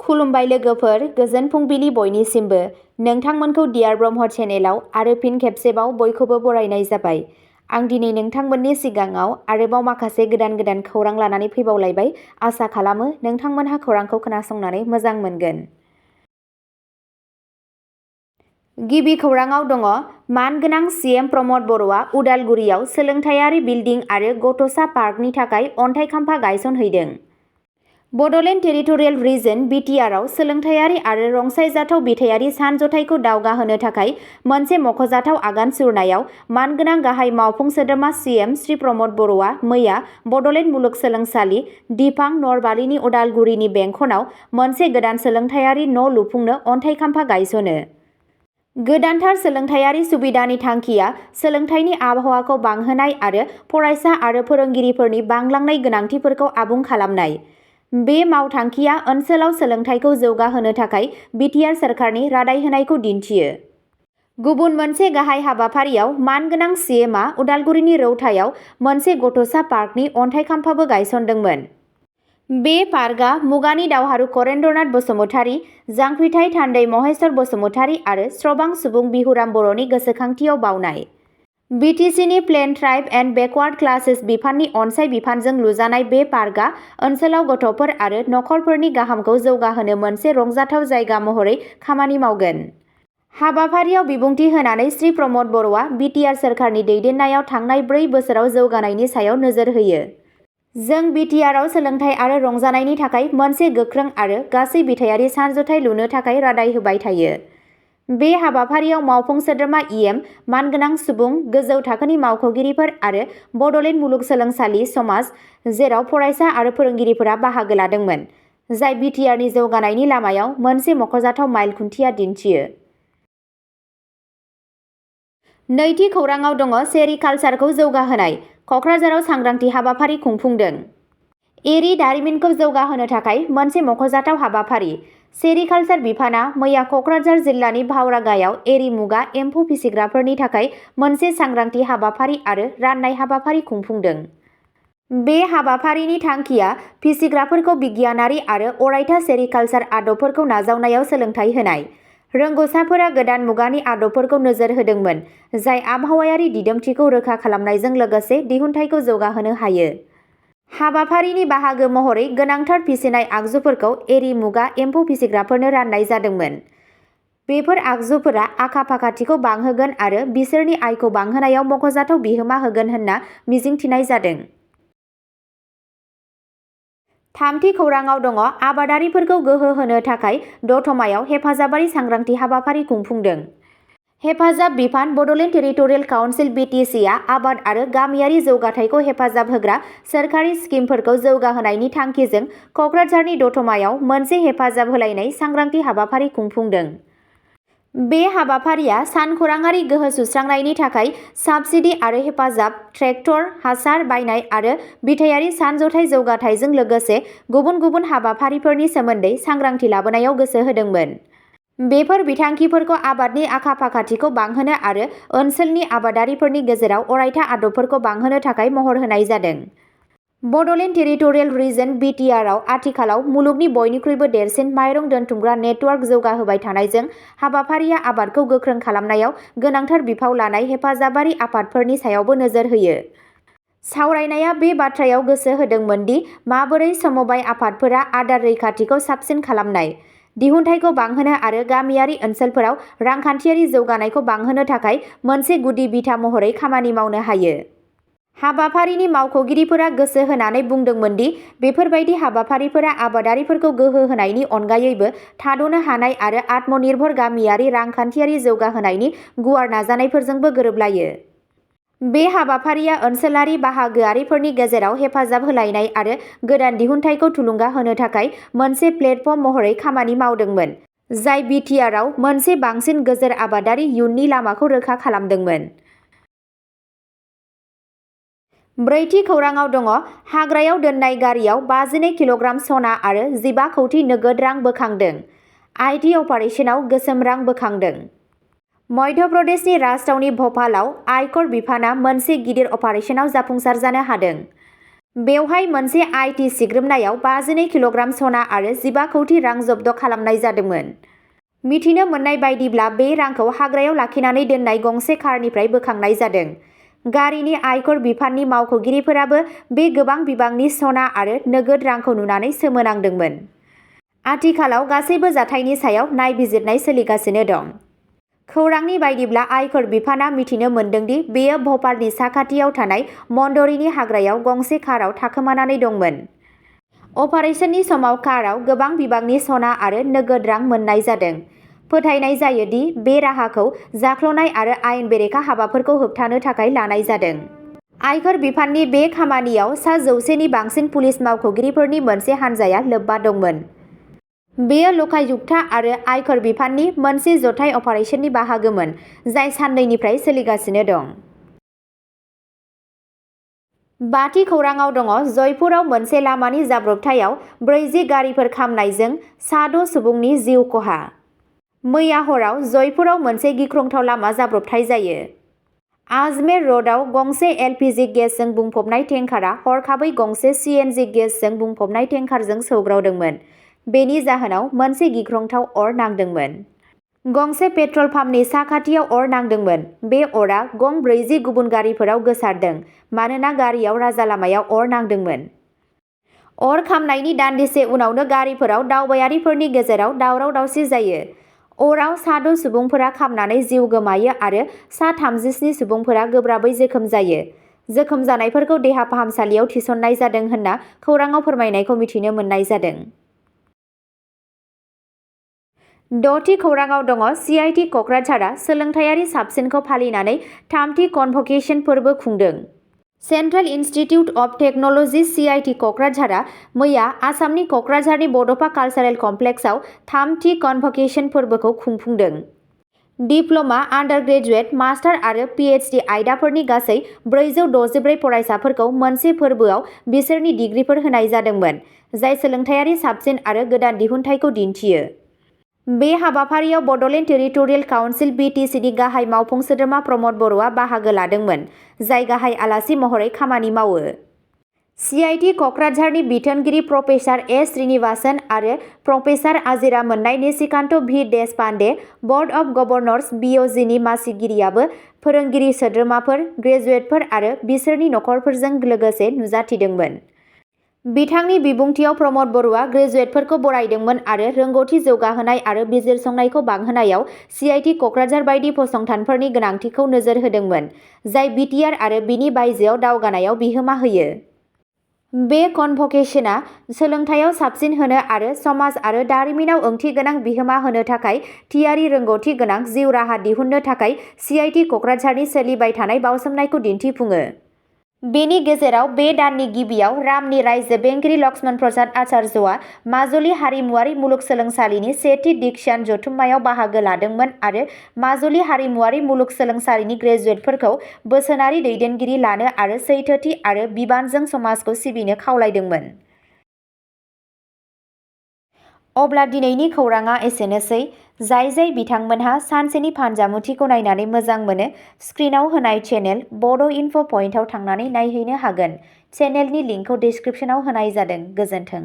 खुलुमबाय लोगोफोर, गोजोन फुंबिलि बयनिसिमबो। नोंथांमोनखौ डियार ब्रह्म चेनेलाव आरो फिन खेबसेबाव बयखौबो बरायनाय जाबाय। आं दिनै नोंथांमोननि सिगाङाव आरोबाव माखासे गोदान खौरां लानानै फैबावलायबाय। आसा खालामो नोंथांमोनहा खौरांखौ खोनासंनानै मोजां मोनगोन। गिबि खौराङाव दङ, मानगोनां सीएम प्रमद बर'आ उदालगुरियाव सोलोंथायारि बिल्डिं आरो गथ'सा पार्कनि थाखाय अन्थाइ खाम्फा गायसनहैदों। बड'लेण्ड टेरिटरियेल रिजन BTRआव सोलोंथायारि आरो रंसायजाथाव बिथायारि सानज'थाइखौ दावगाहोनो थाखाय मोनसे मख'जाथाव आगान सुरनायाव मानगोनां गाहाय मावफुं सोद्रोमा सीएम श्री प्रमद बर'आ मैया बड'लेण्ड मुलुगसोलोंसालि दिफां नरबालिनि उदालगुरिनि बेंखनाव मोनसे गोदान सोलोंथायारि न' लुफुंनो अन्थाइ खाम्फा गायसनो। गोदानथार सोलोंथायारि सुबिदानि थांखिया सोलोंथाइनि आबहावाखौ बांहोनाय आरो फरायसा आरो फोरोंगिरिफोरनि बांलांनाय गोनांथिफोरखौ आबुं खालामनाय। बे मावथांखिया ओनसोलाव सोलोंथाइखौ जौगाहोनो थाखाय BTR सोरखारनि रादाय होनायखौ दिन्थियो। गुबुन मोनसे गाहाय हाबाफारियाव मानगोनां सीएमआ उदालगुरिनि रौतायाव मोनसे गथ'सा पार्कनि अन्थाइ खाम्फाबो गायसनदोंमोन। बे पार्कआ मुगानि दावहारु करेन्द्रनाथ बसुमतारी, जांख्रिथाय थान्दै महेश्वर बसुमतारी आरो स्रबां सुबुं बिहुराम बर'नि गोसोखांथियाव बावनाय। BTCनि plain tribe and backward classes बिफाननि अनसाय बिफानजों लुजानाय बे पार्कआ ओनसोलाव गथ'फोर आरो नखरफोरनि गाहामखौ जौगाहोनो मोनसे रंजाथाव जायगा महरै खामानि मावगोन। हाबाफारियाव बिबुंथि होनानै श्री प्रमद बर'आ BTR सोरखारनि दैदेननायाव थांनाय 4 बोसोराव जौगानायनि सायाव नोजोर होयो। जों BTRआव सोलोंथाइ आरो रंजानायनि थाखाय मोनसे गोख्रों आरो गासै बिथायारि सानज'थाइ लुनो थाखाय रादाय होबाय थायो। बे हाबाफारियाव मावफुं सोद्रोमा EM, मानगोनां सुबुं, गोजौ थाखोनि मावख'गिरिफोर आरो बड'लेण्ड मुलुगसोलोंसालि समाज, जेराव फरायसा आरो फोरोंगिरिफोरा बाहागो लादोंमोन, जाय BTRनि जौगानायनि लामायाव मोनसे मख'जाथाव माइल खुन्थिया दिन्थियो। नैथि खौराङाव दङ, सेरिकालचारखौ जौगाहोनाय। क'क्राझाराव सांग्रांथि हाबाफारि खुंफुंदों। एरि दारिमिनखौ जौगाहोनो थाखाय मोनसे मख'जाथाव हाबाफारि। सेरिकालचार बिफाना मैया क'क्राझार जिल्लानि भावरागायाव एरि मुगा एम्फौ फिसिग्राफोरनि थाखाय मोनसे सांग्रांथि हाबाफारि आरो राननाय हाबाफारि खुंफुंदों। बे हाबाफारिनि थांखिया फिसिग्राफोरखौ बिगियानारि आरो अरायथा सेरिकालचार आदबफोरखौ नाजावनायाव सोलोंथाइ होनाय। रोंग'साफोरा गोदान मुगानि आदबफोरखौ नोजोर होदोंमोन, जाय आबहावायारि दिदोमथिखौ रोखा खालामनायजों लोगोसे दिहुनथाइखौ जौगाहोनो हायो। हाबाफारिनि बाहागो महरै गोनांथार फिसिनाय आगजुफोरखौ एरि मुगा एम्फौ फिसिग्राफोरनो राननाय जादोंमोन। बेफोर आगजुफोरा आखा-फाखाथिखौ बांहोगोन आरो बिसोरनि आयखौ बांहोनायाव मख'जाथाव बिहोमा होगोन होनना मिजिंथिनाय जादों। थामथि खौराङाव दङ, आबादारिफोरखौ गोहो होनो थाखाय दतमायाव हेफाजाबारि सांग्रांथि हाबाफारि खुंफुंदों। हेफाजाब बिफान बड'लेण्ड टेरिटरियेल काउन्सिल BTCआ आबाद आरो गामियारि जौगाथायखौ हेफाजाब होग्रा सोरखारि स्किमफोरखौ जौगाहोनायनि थांखिजों क'क्राझारनि दतमायाव मोनसे हेफाजाब होलायनाय सांग्रांथि हाबाफारि खुंफुंदों। बे हाबाफारिया सानखौराङारि गोहो सुस्रांनायनि थाखाय साबसिडि आरो हेफाजाब, ट्रेक्टर, हासार बायनाय आरो बिथायारि सानज'थाइ जौगाथायजों लोगोसे गुबुन गुबुन हाबाफारिफोरनि सोमोन्दै सांग्रांथि लाबोनायाव गोसो होदोंमोन। बेफोर बिथांखिफोरखौ आबादनि आखा-फाखाथिखौ बांहोनो आरो ओनसोलनि आबादारिफोरनि गेजेराव अरायथा आदबफोरखौ बांहोनो थाखाय महर होनाय जादों। बड'लेण्ड टेरिटरियेल रिजन BTRआव आथिखालाव मुलुगनि बयनिख्रुइबो देरसिन माइरं दोनथुमग्रा नेटवर्क जौगाहोबाय थानायजों हाबाफारिया आबादखौ गोख्रों खालामनायाव गोनांथार बिफाव लानाय हेफाजाबारि आफादफोरनि सायावबो नोजोर होयो। सावरायनाया बे बाथ्रायाव गोसो होदोंमोन दि माबोरै समबाय आफादफोरा आदार रैखाथिखौ साबसिन खालामनाय, दिहुनथाइखौ बांहोनो आरो गामियारि ओनसोलफोराव रांखान्थियारि जौगानायखौ बांहोनो थाखाय मोनसे गुदि बिथा महरै खामानि मावनो हायो। हाबाफारिनि मावख'गिरिफोरा गोसो होनानै बुंदोंमोन दि बेफोरबायदि हाबाफारिफोरा आबादारिफोरखौ गोहो होनायनि अनगायैबो थाद'नो हानाय आरो आत्मनिर्भर गामियारि रांखान्थियारि जौगाहोनायनि गुवार नाजानायफोरजोंबो गोरोबलायो। बे हाबाफारिया ओनसोलारि बाहागोआरिफोरनि गेजेराव हेफाजाब होलायनाय आरो गोदान दिहुनथाइखौ थुलुंगा होनो थाखाय मोनसे प्लेटफर्म महरै खामानि मावदोंमोन, जाय BTRआव मोनसे बांसिन गोजोर आबादारि इयुननि लामाखौ रोखा खालामदोंमोन। ब्रैथि खौराङाव दङ, हाग्रायाव दोननाय गारियाव 52 किल'ग्राम सना आरो 15 कौटि नोगोद रां बोखांदों। IT अपारेशनाव गोसोम रां बोखांदों। मध्य प्रदेशनि राजथावनि भ'पालाव आयकर बिफाना मोनसे गिदिर अपारेशनाव जाफुंसार जानो हादों। बेवहाय मोनसे IT सिग्रोमनायाव 52 किल'ग्राम सना आरो 15 कौटि रां जब्द खालामनाय जादोंमोन। मिथिनो मोननाय बायदिब्ला बे रांखौ हाग्रायाव लाखिनानै दोननाय गंसे कारनिफ्राय बोखांनाय जादों। गारिनि आयकर बिफाननि मावख'गिरिफोराबो बे गोबां बिबांनि सना आरो नोगोद रांखौ नुनानै सोमोनांदोंमोन। आथिखालाव गासैबो जाथायनि सायाव नायबिजिरनाय सोलिगासिनो दं। खौरांनि बायदिब्ला आयकर बिफानआ मिथिनो मोन्दोंदि बेयो भ'पालनि साखाथियाव थानाय मन्द'रीनि हाग्रायाव गंसे काराव थाखोमानानै दंमोन। अपारेशननि समाव काराव गोबां बिबांनि सना आरो नोगोद रां मोन्नाय जादों। फोथायनाय जायो दि बे राहाखौ जाख्ल'नाय आरो आयेन बेरेखा हाबाफोरखौ होबथानो थाखाय लानाय जादों। आयकर बिफाननि बे खामानियाव सा 100 नि बांसिन पुलिस मावख'गिरिफोरनि मोनसे हानजाया लोब्बा दंमोन। बेयो लकायुक्ता आरो आयकर बिफाननि मोनसे जथाय अपारेशननि बाहागोमोन, जाय साननैनिफ्राय सोलिगासिनो दं। बाथि खौराङाव दङ जयपुराव मोनसे लामानि जाब्रबथायाव 40 गारिफोर खामनायजों सा 6 सुबुंनि जिउ खहा। मैया हराव जयपुराव मोनसे गिख्रंथाव लामा जाब्रबथाय जायो। आजमेर र'डआव गंसे LPG गेसजों बुंफबनाय टेंकारा हरखाबै गंसे CNG गेसजों बुंफबनाय टेंकारजों सौग्रावदोंमोन। बेनि जाहोनाव मोनसे गिख्रंथाव अर नांदोंमोन। गंसे पेट्रल पाम्पनि साखाथियाव अर नांदोंमोन। बे अरआ गं 40 गुबुन गारिफोराव गोसारदों मानोना गारियाव राजालामायाव अर नांदोंमोन। अर खामनायनि दान्दिसे उनावनो गारिफोराव दावबायारिफोरनि गेजेराव दावराव-दावसि जायो। अराव सा 6 सुबुंफोरा खामनानै जिउ गोमायो आरो सा 37 सुबुंफोरा गोब्राबै जोखोम जायो। जोखोम जानायफोरखौ देहा फाहामसालियाव थिसननाय जादों होनना खौराङाव फोरमायनायखौ मिथिनो मोननाय जादों। 6थि खौराङाव दङ CIT क'क्राझारआ सोलोंथायारि साबसिनखौ फालिनानै 3थि कनभकेसन फोरबो खुंदों। Central institute of technology CIT क'क्राझारआ मैया आसामनि क'क्राझारनि बड'फा कालचारेल कमप्लेक्सआव 3थि कनभकेसन फोरबोखौ खुंफुंदों। डिप्ल'मा, आन्डार ग्रेजुएट, मास्टार आरो PhD आयदाफोरनि गासै 464 फरायसाफोरखौ मोनसे फोरबोआव बिसोरनि डिग्रीफोर होनाय जादोंमोन, जाय सोलोंथायारि साबसिन आरो गोदान दिहुनथायखौ दिन्थियो। बे हाबाफारियाव बड'लेण्ड टेरिटरियेल काउन्सिल BTC नि गाहाय मावफुं सोद्रोमा प्रमद बर'आ बाहागो लादोंमोन, जाय गाहाय आलासि महरै खामानि मावो। CIT क'क्राझारनि बिथोनगिरि प्रफेसार A श्रीनिवासन आरो प्रफेसार आजिरा मोननाय Nishikant V Deshpande, board of governors BOG नि मासिगिरियाबो फोरोंगिरि सोद्रोमाफोर, ग्रेजुएटफोर आरो बिसोरनि नखरफोरजों लोगोसे नुजाथिदोंमोन। बिथांनि बिबुंथियाव प्रमद बर'आ ग्रेजुएटफोरखौ बरायदोंमोन आरो रोंग'थि जौगाहोनाय आरो बिजिरसंनायखौ बांहोनायाव CIT क'क्राझार बायदि फसंथानफोरनि गोनांथिखौ नोजोर होदोंमोन, जाय BTR आरो बिनि बायजोआव दावगानायाव बिहोमा होयो। बे कनभकेसनआ सोलोंथायाव साबसिन होनो आरो समाज आरो दारिमिनाव ओंथिगोनां बिहोमा होनो थाखाय थियारि रोंग'थि गोनां जिउ राहा दिहुननो थाखाय CIT क'क्राझारनि सोलिबाय थानाय बावसोमनायखौ दिन्थिफुङो। बेनि गेजेराव बे दाननि गिबियाव रामनि रायजो बेंगिरि लक्ष्मण प्रसाद आचार्यआ माजुलि हारिमुआरि मुलुगसोलोंसालिनि 7थि दीक्षान्त जथुम्मायाव बाहागो लादोंमोन आरो माजुलि हारिमुआरि मुलुगसोलोंसालिनि ग्रेजुएटफोरखौ बोसोनारि दैदेनगिरि लानो आरो सैथोथि आरो बिबानजों समाजखौ सिबिनो खावलायदोंमोन। अब्ला दिनैनि खौराङा एसेनोसै। जाय बिथांमोनहा सानसेनि फानजामुथिखौ नायनानै मोजां मोनो, स्क्रिनाव होनाय चेनेल बड' इनफ' पइन्टआव थांनानै नायहैनो हागोन। चेनेलनि लिंकखौ डिस्क्रिप्शनाव होनाय जादों। गोजोन्थों।